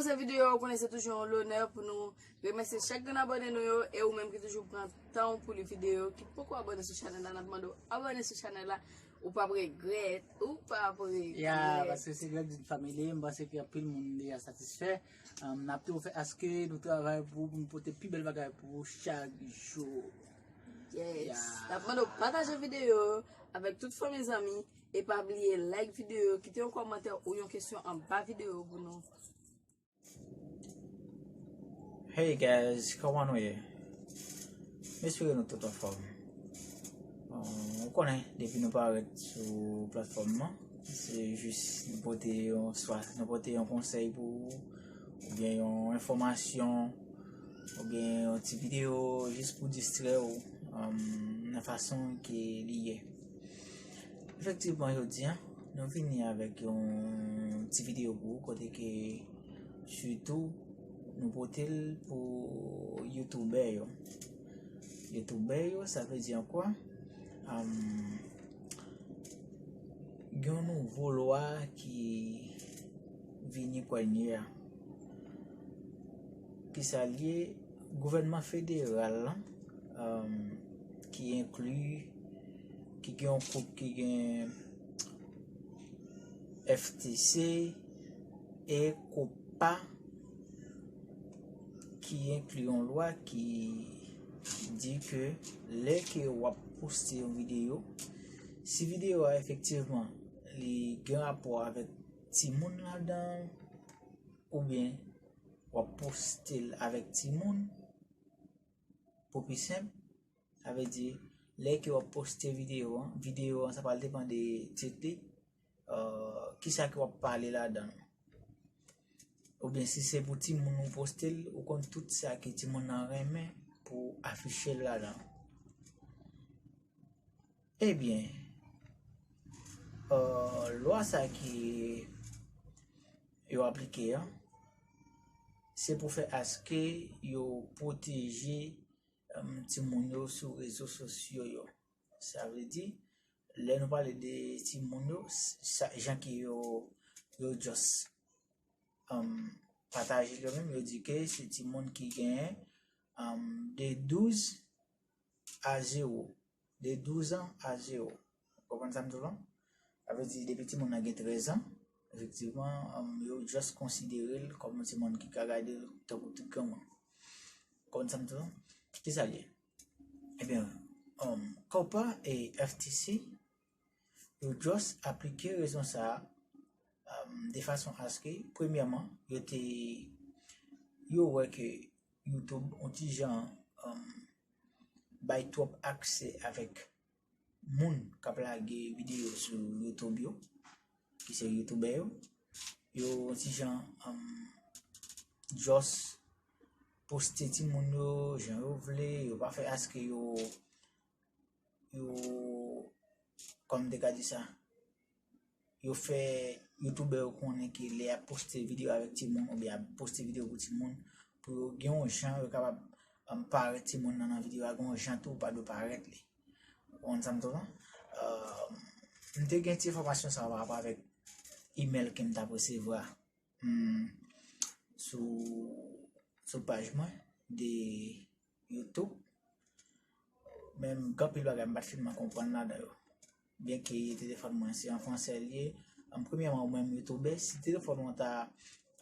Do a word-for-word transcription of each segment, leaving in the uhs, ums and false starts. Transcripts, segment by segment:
Kòmanse videyo, ou konnen se toujou yon lonè pou nou remèsye chak grenn abòne nou yo, e ou menm ki toujou pran tan w pou li videyo, ki poko abòne sou chanèl la, n ap mande w abòne sou chanèl la, ou p ap regrèt, ou p ap regrèt. Ya, paske se Greg Did Family, m panse ke anpil moun deja satisfè. Um, n ap toujou fè aske nou travay pou, pou nou pote pi bèl bagay pou ou chak jou. Yes. Ya. N ap mande w pataje videyo avèk tout fanmi, zanmi, e pa bliye like videyo, kite yon kòmantè ou yon kesyon anba videyo pou nou. Hey guys, kòman nou ye? M espere nou tout anfòm. Bon, ou konnen, depi nou parèt sou platfòm nan, se jis nou pote yon, swa nou pote yon konsèy pou ou, oubyen yon enfòmasyon, oubyen yon ti videyo jis pou distrè ou, um, nan fason ke li ye. Efektivman, jodi a, nou vini avèk yon ti videyo pou ou, kote ke sitou nou pote l pou youtubè yo. Youtubè yo, sa vle di ankò, um, gen yon nouvo lwa ki vini kounye a. Kisa l ye? Gouvènman federal la, um, ki enkli, ki gen yon koup ki gen F T C e COPPA, ki enkli yon lwa ki di ke lè ke w ap poste yon videyo, si videyo a efektivman li gen rapò avèk timoun ladan l, oubyen w ap poste l avèk timoun, pou pi senp, sa vle di, lè ke w ap poste videyo an, videyo an, sa pral depann de tit li, uh, kisa ke w ap pale ladan l. Oubyen si se pou timoun ou poste l, ou konn tout sa ke timoun nan renmen pou afiche l ladan l. Ebyen, uh, lwa sa ki yo aplike an, se pou fè aske yo pwoteje, um, timoun yo sou rezo sosyo yo. Sa vle di, lè nou pale de timoun yo, sa, jan ke yo, yo just, um, pataje yo menm, yo di ke se timoun ki genyen, um, de douz a zewo, de douz an a zewo. Ou konprann sa m di w lan? Sa vle di, depi timoun nan gen trèz an, efektivman, um, yo just konsidere l kòm yon timoun ki ka gade l tankou tout granmoun. Ou konprann sa m di w lan? Kisa l ye? Ebyen, um, COPPA e F T C, yo just aplike rezon sa a, um, de fason aske, premyèman, yo te, yo wè ke YouTube, on ti jan, um, bay twòp aksè avèk moun k ap lage videyo sou YouTube yo, ki se youtubè yo. Yo, on ti jan, um, just poste timoun yo, jan yo vle, yo pa fè aske yo, yo, kòman m te ka di sa? Yo fè youtubè yo konnen ke lè y ap poste videyo avèk timoun, oubyen y ap poste videyo pou timoun, pou yo gen yon jan yo kapab, um, parèt timoun nan, nan videyo a, gen yon jan tou ou pa dwe parèt li. Ou konprann sa m di w lan? Uh, m te gen ti enfòmasyon sa pa rapò avèk email ke m t ap resevwa, hmm, sou, sou paj mwen de YouTube. Men m gen anpil bagay m pa t finman konprann ladan yo. Byenke telefòn mwen se an fransè l ye, an premyèman ou menm youtubè, si telefòn ou an ta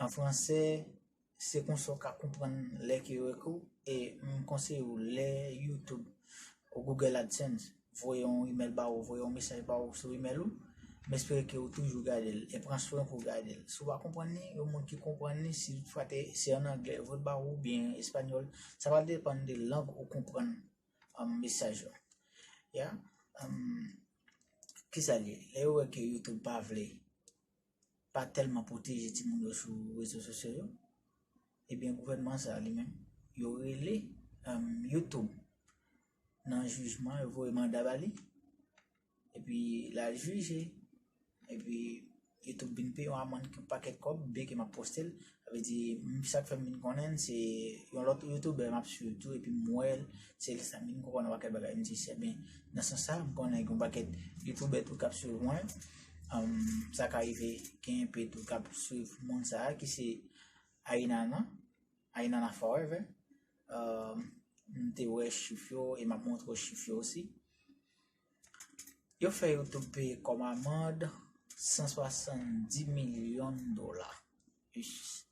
an fransè, se konsa w ka konprann lè ke yo ekri w, e m konseye w lè YouTube ou Google AdSense voye yon email ba ou, voye yon mesaj ba ou sou email ou, m espere ke ou toujou gade l, e pran swen pou w gade l. Si w pa konprann li, yon moun ki konprann li, si toutfwa te, se an anglè, voye l ba ou oubyen espanyòl, sa va depann de lang ou konprann, um, mesaj yo. Ya, um, kisa l ye? Lè yo wè ke YouTube pa vle, pa tèlman pwoteje timoun yo sou rezo sosyo yo, ebyen, gouvènman sa a li menm, yo rele, um, YouTube nan jijman, yo voye manda ba li, epi l al jije, epi YouTube vin peye yon amann ki yon pakèt kòb, byenke m ap poste l. Sa vle di, m, sa k fè m vin konnen l, se yon lòt youtubè m ap swiv tou, epi m wè l, se lè sa m vin konprann yon pakèt bagay. M di, se byen, nan sans sa, m konnen gen yon pakèt youtubè tou k ap swiv mwen. Um, sa ka rive, gen enpe tou k ap swiv moun sa a, ki se Ainana, Ainana Forever. Euh, m te wè chif yo e m ap montre w chif yo osi. Yo fè YouTube peye kòm amann san swasanndis milyon dola. Ish.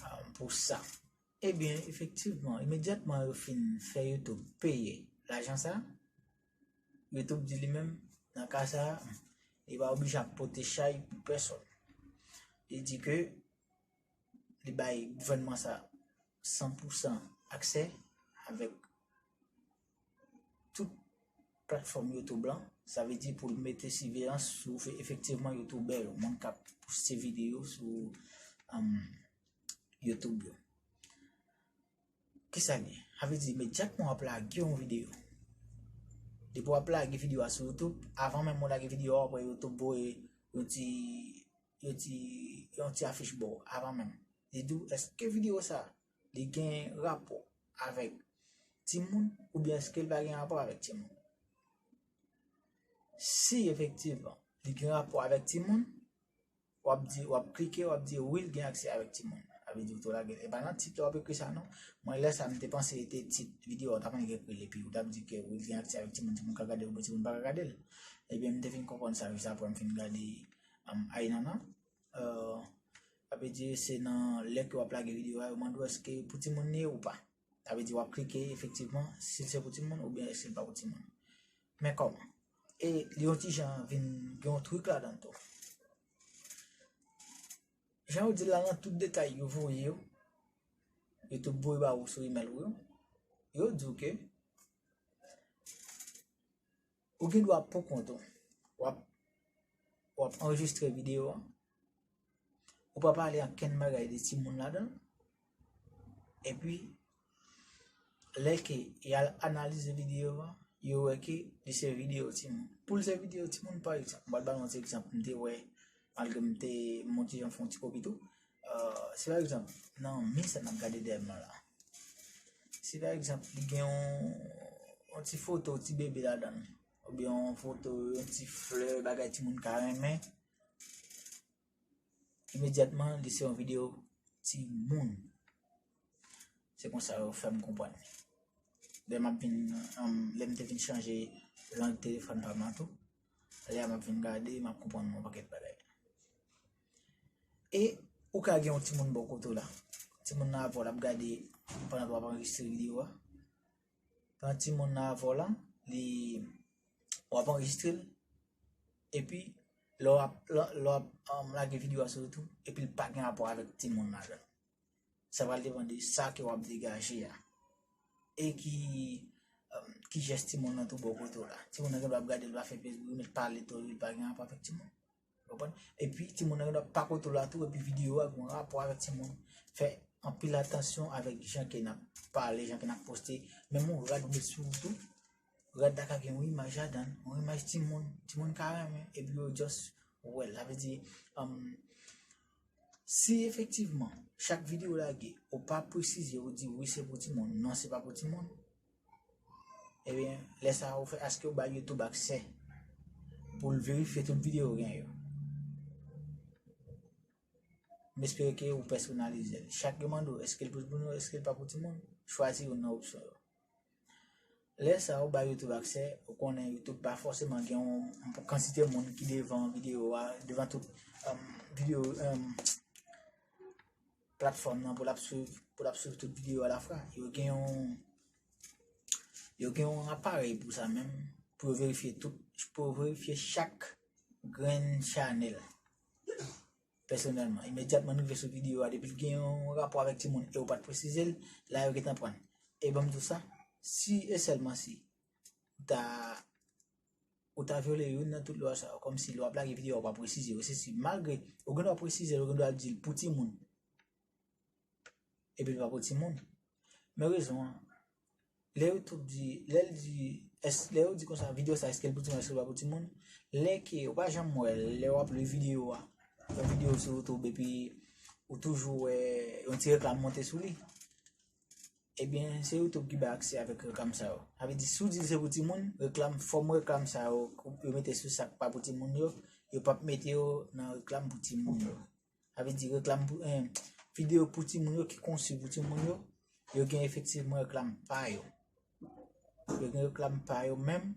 Ah, pou sa. Ebyen, efektivman, imedyatman yo fin fè YouTube peye lajan sa, YouTube di li menm, nan ka sa, li pa oblije ap pote chay pou pèsonn. Li di ke li bay gouvènman sa san pou san aksè avèk tout platfòm YouTube lan. Sa vle di pou l mete siveyans sou efektivman youtubè yo, moun k ap poste videyo sou, um, YouTube yo. Kisa l ye? Sa vle di imedyatman w ap lage yon videyo. Depi w ap lage videyo a sou YouTube, avan menm ou lage videyo a, w ap wè YouTube voye yon ti, yon ti, yon ti afich ba w, avan menm. Li di w, èske videyo sa, li gen rapò avèk timoun, oubyen èske l pa gen rapò avèk timoun? Si efektivman, li gen rapò avèk timoun, w ap di, w ap klike, w ap di, wi, l gen aksè avèk timoun. Sa vle di w tou lage l. E pa nan tit la w ap ekri sa, non. Mwen, lè sa, m te panse se te tit videyo a, w t ap annik ekri l, epi w t ap di ke, wi, l gen aksè avèk timoun, timoun ka gade l, oubyen timoun pa ka gade l. Ebyen, m te vin konprann sa, jis apre m fin gade, um, Ainana. Euh, sa vle di, se nan lè ke w ap lage videyo a, yo mande w èske pou timoun li ye ou pa. Sa vle di, w ap klike, efektivman, si l se pou timoun, oubyen èske l pa pou timoun. Men kòman? E li yon ti jan vin gen yon trik ladan tou. Jan yo di l la, nan tout detay yo voye yo, YouTube voye ba ou sou email ou yo, yo di w ke ou gen dwa pou kont ou. W ap, w ap anrejistre videyo a. Ou pa pale ankenn bagay de timoun ladan l. Epi, lè ke y al analize videyo a, yo wè ke li se videyo timoun. Pou l se videyo timoun, pa egzanp, m pral ba nou yon ti egzanp, m te wè, malgre m te, m yon ti jan fè yon ti kopi tou. Euh, si pa egzanp, nan mi sa n ap gade dèyè m nan la. Si pa egzanp, li gen yon, yon ti foto, ti bebe ladan l, oubyen yon foto, yon ti flè, bagay timoun ka renmen, imedyatman, li se yon videyo timoun. Se konsa yo fè m konprann. Lè m ap vin, um, lè m te vin chanje lang telefòn pa m lan tou, lè a m ap vin gade, m ap konprann yon pakèt bagay. E ou ka gen yon timoun bò kote w la. Timoun nan avè w l ap gade pandan w ap anrejistre videyo a. Pandan timoun nan avè w la, li, w ap anrejistre l. Epi, lè w ap, lè, lè w ap, um, lage videyo a sou YouTube, epi l pa gen rapò avèk timoun ladan l. Sa pral depann de sa ke w ap degaje a. E ki, um, ki jès timoun nan tou bò kote w la. Timoun nan gen dwa ap gade l, l pa fè Facebook, li mèt pale tou, li pa gen rapò avèk timoun. Konprann? Epi, timoun nan gen dwa pa kote w la tou, epi videyo a gen rapò avèk timoun. Fè anpil atansyon avèk jan ke n ap pale, jan ke n ap poste. Menm yon rad ou met sou ou tou, rad la ka gen yon imaj ladan l, yon imaj timoun, timoun ka renmen, epi yo just wè l. Sa vle di, um, si efektivman, chak videyo w lage, ou pa presize, ou di, wi, se pou timoun, non, se pa pou timoun, ebyen, lè sa a, ou fè, èske ou bay YouTube aksè pou l verifye tout videyo ou gen yo? M espere ke ou pèsonalize l. Chak yo mande w, èske l pou timoun ou èske l pa pou timoun, chwazi youn nan opsyon yo. Lè sa a, ou bay YouTube aksè, ou konnen YouTube pa fòseman gen yon, yon kantite moun ki devan videyo a, devan tout, um, videyo, um, platfòm nan pou l ap swiv, pou l ap swiv tout videyo alafwa. Yo gen yon, yo gen yon aparèy pou sa menm, pou yo verifye tout, pou yo verifye chak grenn chanèl. Pèsonèlman, imedyatman n rive sou videyo a, depi l gen yon rapò avèk timoun e ou pa t presize l, la yo gentan pran l. E ban m di w sa, si e sèlman si ou ta, ou ta vyole youn nan tout lwa sa yo, kòmsi lè w ap lage videyo a, ou pa presize yo, se si, malgre ou gen dwa presize l, ou gen dwa di l pou timoun, epi l pa pou timoun. Men rezon an, lè YouTube di, lè l di, èske, lè yo di konsa, videyo sa, èske l pou timoun, èske l pa pou timoun? Lè ke, ou pa janm wè, lè w ap li videyo a, yon videyo sou YouTube, epi ou toujou wè yon ti reklam monte sou li. Ebyen, se YouTube ki bay aksè avèk reklam sa yo. Sa vle di, si w di se pou timoun, reklam, fòm reklam sa yo, yo mete sou sa k pa pou timoun yo, yo p ap mete yo nan reklam pou timoun yo. Sa vle di reklam pou, eh, videyo pou timoun yo ki konsi pou timoun yo, yo gen efektivman reklam pa yo. Yo gen reklam pa yo menm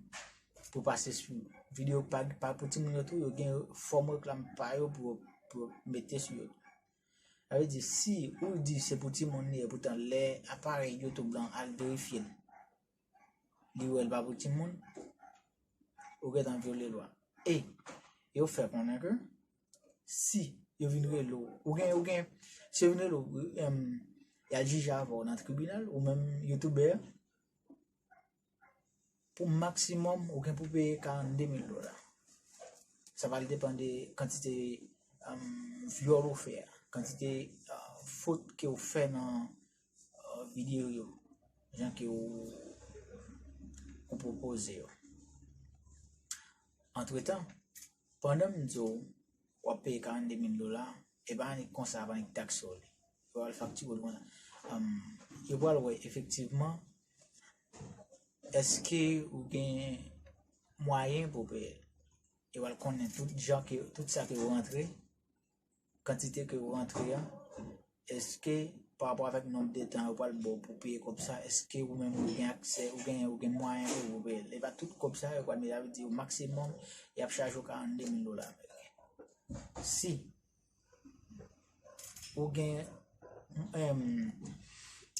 pou pase sou videyo pa, pa pou timoun yo tou, yo gen fòm reklam pa yo pou, pou mete sou yo. Sa vle di, si ou di se pou timoun li ye, poutan lè aparèy YouTube lan al verifye l, li wè l pa pou timoun, ou gentan vyole lwa. E yo fè konnen ke si yo vin rele w, ou gen, ou gen, si yo vin rele w, em, y al jije avè w nan tribinal, ou menm youtubè, pou maksimòm, ou gen pou peye karannde mil dola. Sa va depann de kantite, em, vyòl ou fè a, kantite, eh, fot ke ou fè nan, eh, videyo yo, jan ke ou, ou pwopoze yo. Antretan, pandan m di w w ap peye karannde mil dola, e pa annik konsa, pa annik takse w li. Yo pral faktire w li konsa. Em, yo pral wè efektivman, èske ou gen mwayen pou w peye l. Yo pral konnen tout jan ke, tout sa ke ou rantre, kantite ke ou rantre a, èske pa rapò avèk nonb de tan yo pral ba w pou peye kòb sa, èske ou menm ou gen aksè, ou gen, ou gen mwayen pou ou peye l. E pa tout kòb sa yo pral mete, sa vle di o maksimòm, y ap chaje w karannde mil dola ameriken. Si ou gen, em,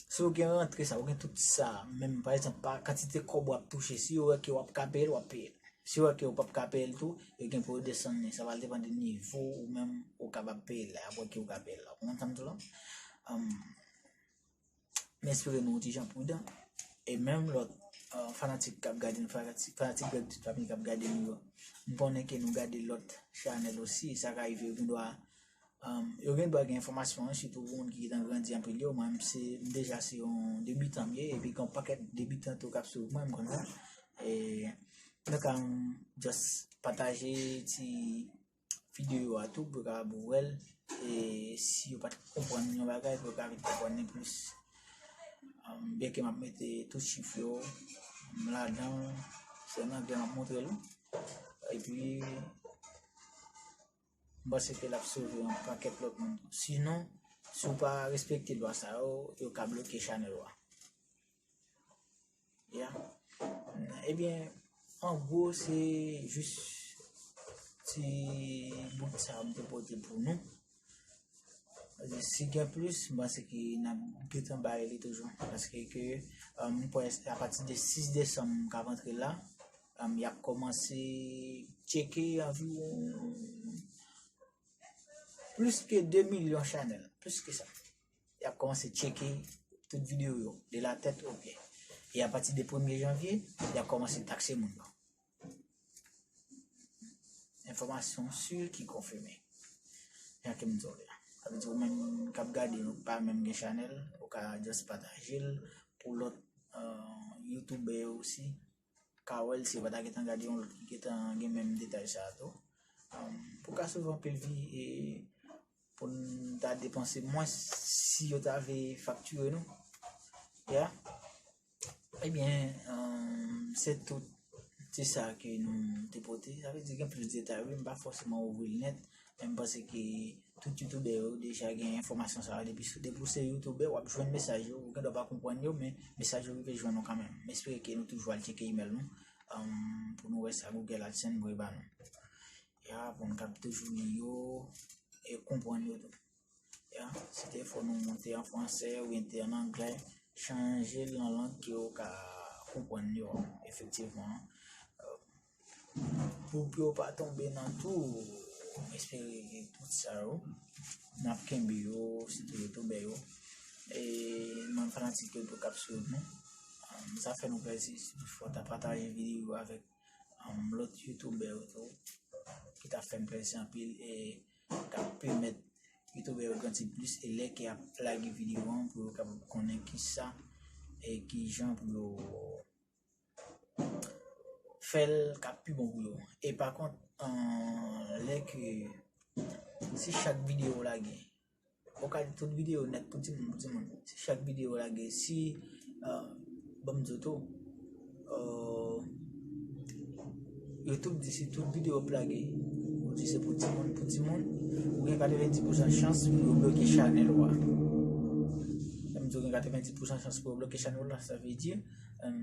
si ou gen rantre sa, ou gen tout sa, menm pa egzanp, pa kantite kòb w ap touche, si yo wè ke w ap ka peye l, w ap peye l. Si yo wè ke w p ap ka peye l tou, yo gen pou yo desann li. Sa va depann de nivo ou menm ou kapab peye l la, y ap wè ke ou ka peye l la. Ou konprann sa m di w la? Em, m espere nou yon ti jan pridan. E menm lòt, eh, fanatik k ap gade nou, fanatik, fanatik Greg Tout Fanmi k ap gade nou yo, m konnen ke nou gade lòt chanèl osi, sa ka rive yo gen dwa, em, yo gen dwa gen enfòmasyon an, sitou pou moun ki gentan grandi anpil yo. Mwen menm se, m deja se yon debitan m ye, epi gen yon pakèt debitan tou k ap swiv mwen, m konn sa. E, nan ka m just pataje ti videyo a tou pou yo kapab wè l. E si yo pa t konprann yon bagay, pou yo ka vin konprann li plis. Em, byenke m ap mete tout chif yo, m ladan l, se an anglè m ap montre l. Epi, m panse ke l ap sove yon pakèt lòt moun. Sinon, si w pa respekte lwa sa yo, yo ka bloke chanèl ou a. Ya. Ebyen, an gwo, se jis ti bout sa m te pote pou nou. Si gen plis, m panse ke n ap gentan bay li toujou. Paske ke, um, m kwè apati de sis desanm k ap antre la, um, y ap kòmanse tcheke anviwon plis ke de milyon chanèl, plis ke sa. Y ap kòmanse tcheke tout videyo yo, de la tèt o pye. E apati de premye janvye, y ap kòmanse takse moun yo. Enfòmasyon si ki konfime. Jan ke m di w la. Sa vle di ou menm k ap gade, ou pa menm gen chanèl, ou ka just pataje l pou lòt, euh, youtubè yo osi ka wè l, si yo pa ta gentan gade yon lòt ki gentan gen menm detay sa a tou. Um, pou ka sove anpil vi e pou n ta depanse mwens si yo ta vle faktire nou. Ya. Ebyen, um, se tout. Se sa ke nou te pote. Sa vle di gen plis detay, wi, m pa fòseman ouvri l nèt, men m panse ke tout youtubè yo deja gen enfòmasyon sa yo. Depi, depi w se youtubè, w ap jwenn mesaj yo. Ou gen dwa pa konprann yo, men mesaj yo rive jwenn ou kanmenm. M espere ke nou toujou al tcheke imèl nou, um, pou nou wè sa Google AdSense voye ba nou. Ya, pou nou kab toujou li yo e konprann yo tou. Ya, si te fò nou monte an fransè oubyen te an anglè, chanje l nan lang ke w ka konprann yo, efektivman. Euh, pou ke w pa tonbe nan tou, m espere ke tout sa yo, n ap kenbe yo, sitou youtubè yo. E moun fanatik yo tou k ap swiv nou. Euh, sa fè nou plezi, si toutfwa w ta pataje videyo yo avèk, um, lòt youtubè yo tou, ki ta fè m plezi anpil e k ap pèmèt youtubè yo grandi plis e lè ke y ap lage videyo an pou yo kapab konnen kisa e kijan pou yo fè l k ap pi bon pou yo. E pa kont, euh, lè ke si chak videyo w lage, ou ka di tout videyo nèt pou timoun, pou timoun. Si chak videyo w lage, si, euh, ban m di w tou, euh, YouTube di si tout videyo w ap lage, Ou di se pou timoun, pou timoun, ou gen katrevenndis pousan chans pou yo bloke chanèl ou a. Lè m di ou gen katrevenndis pousan chans pou yo bloke chanèl ou la, sa vle di, em,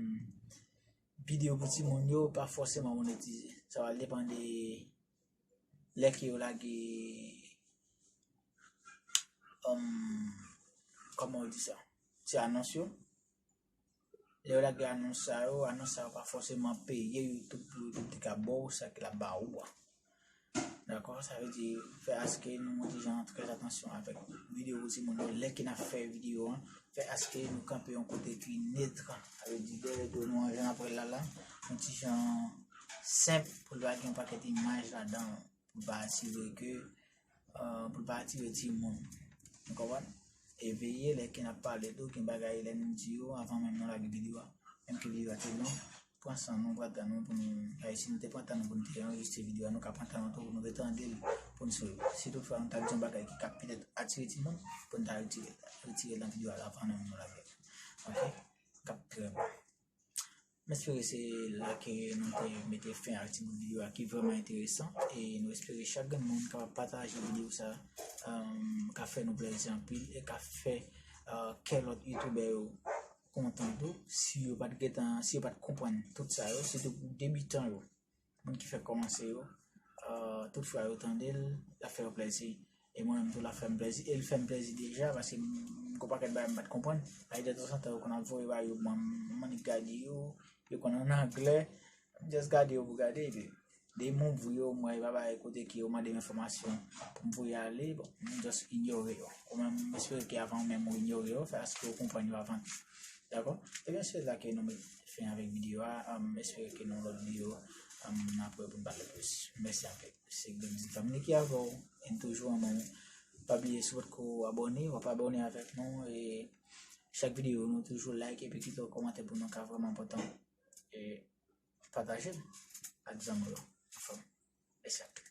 videyo pou timoun yo pa fòseman monetize. Sa va depann de lè ke yo lage, em, kòman yo di sa? Se anons yo. Lè yo lage anons sa yo, anons sa yo pa fòseman peye YouTube pou YouTube te ka ba w sa ke l ap ba ou a. Dakò? Sa vle di, fè aske nou yon ti jan trè atansyon avèk videyo pou timoun yo. Lè ke n ap fè videyo an, fè aske nou kanpe yon kote ki netr. Sa vle di, dèyè do nou an, jan n ap wè l la la, yon ti jan senp pou l pa gen yon pakèt imaj ladan, pou l pa atire ke, eh, pou l pa atire timoun. Ou konprann? E veye lè ke n ap pale tou, gen bagay lè nou di yo avan menm nou lage videyo a. Menm ke videyo a te long, pran san nou, pran tan nou pou nou, ay, si nou te pran tan nou pou nou te anrejistre videyo a, nou ka pran tan nou tou pou nou retande l, pou nou swiv. Si toutfwa nou ta di yon bagay ki ka petèt atire timoun, pou nou ta retire, retire l nan videyo a avan menm nou lage l. Ok? K ap trè bon. M espere se la ke nou te mete fen ak ti bout videyo a ki vrèman enteresan. E nou espere chak grenn moun kapab pataje videyo sa, um, ka fè nou plezi anpil e ka fè, uh, kè lòt youtubè yo kontan tou. Si yo pa t gentan, si yo pa t konprann tout sa yo, sitou pou debitan yo, moun ki fèk kòmanse yo, uh, tout fwa yo tande l, l ap fè yo plezi. E mwen menm tou, l ap fè m plezi. E l fè m plezi deja, paske m, m gon pakèt bagay m pa t konprann. Ay, de tanzantan, yo konn ap voye bagay yo, mwen, m annik gade yo, yo konn an anglè. M just gade yo pou gade, epi de m ouvri yo, m wè e pa bagay kote ke yo mande m enfòmasyon pou m voye ale, bon, m just inyore yo. Ou menm, m espere ke avan menm ou inyore yo, fè aske ou konprann yo avan. Dakò? Ebyen, se la ke nou met fen avèk videyo a. M espere ke nan lòt videyo, um, n ap wè pou n pale plis. Mèsi anpil. Se Glenn Family ki avè w. E n toujou renmen w. Pa bliye, si w potko abòne, w ap abòne avèk nou. E chak videyo, nou toujou like epi kite yon kòmantè pou nou, ka vrèman enpòtan. E pataje l ak zanmi w yo. Anfòm. Mèsi anpil.